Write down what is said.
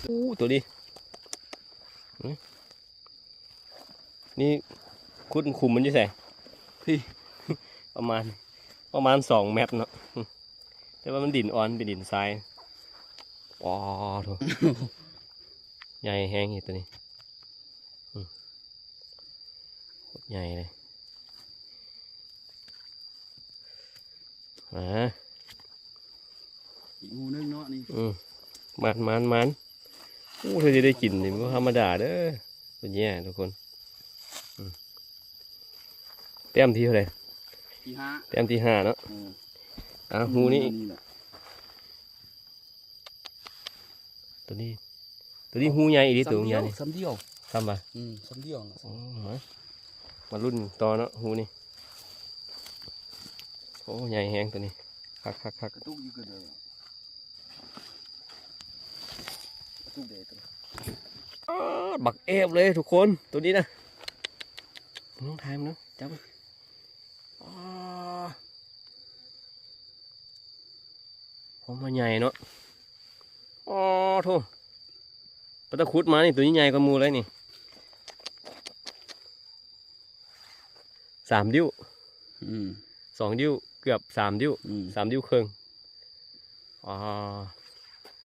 ໂອ້ ໂຕນີ້ ນີ້ ຂຸດຂຸມມັນຢູ່ໃສ? ພີ້ ປະມານ ປະມານສອງແມັດເນາະ ແຕ່ວ່າມັນດິນອ່ອນ ເປັນດິນຊາຍ. ໂອ້ໂທ້ ໃຫຍ່ແຮງອີກໂຕນີ້ ອືມ ໂຄດໃຫຍ່ເລີຍ. ອ່າ ອີກຮູໜຶ່ງເນາະນີ້ ອືມ ມານ ມານ ມານ. ໂອ້ ຖ້າຊິໄດ້ກິນນີ້ບໍ່ທຳມະດາເດີ ເປັນແຍ່ທຸກຄົນ. ອືມ ແຕ້ມທີເທົ່າໃດ? ທີຫ້າ ແຕ້ມທີຫ້າເນາະ. ອືມ ອ່າ ຮູນີ້ອີກ ໂຕນີ້ ໂຕນີ້ຮູໃຫຍ່ອີ່ຫຼີ ໂຕໃຫຍ່ນີ້ ສ່ຳດຽວ ສ່ຳຫວາ? ອືມ ສ່ຳດຽວນະ. ໂອ້ ມາ ມາລຸ້ນຕໍ່ເນາະ ຮູນີ້. ໂອ້ ໃຫຍ່ແຮງໂຕນີ້ ຄັກໆໆ. ກະຕຸກຢູ່ກະເດີ ກະຕຸກເດໂຕ. ອ້າ ບັກແອບເລີຍທຸກຄົນ ໂຕນີ້ນະ. ລອງຖ່າຍມັນເນາະ ຈັບມັນ. ອ້າ ຄວາມວ່າໃຫຍ່ເນາະ. ໂອ້ໂທ້ ປາຕະຂຸດມານີ້ ໂຕນີ້ໃຫຍ່ກວ່າໝູ່ເລີຍນີ້ ສາມນິ້ວ. ອືມ ສອງນິ້ວ ເກືອບສາມນິ້ວ. ອືມ ສາມນິ້ວເຄິ່ງ. ອໍ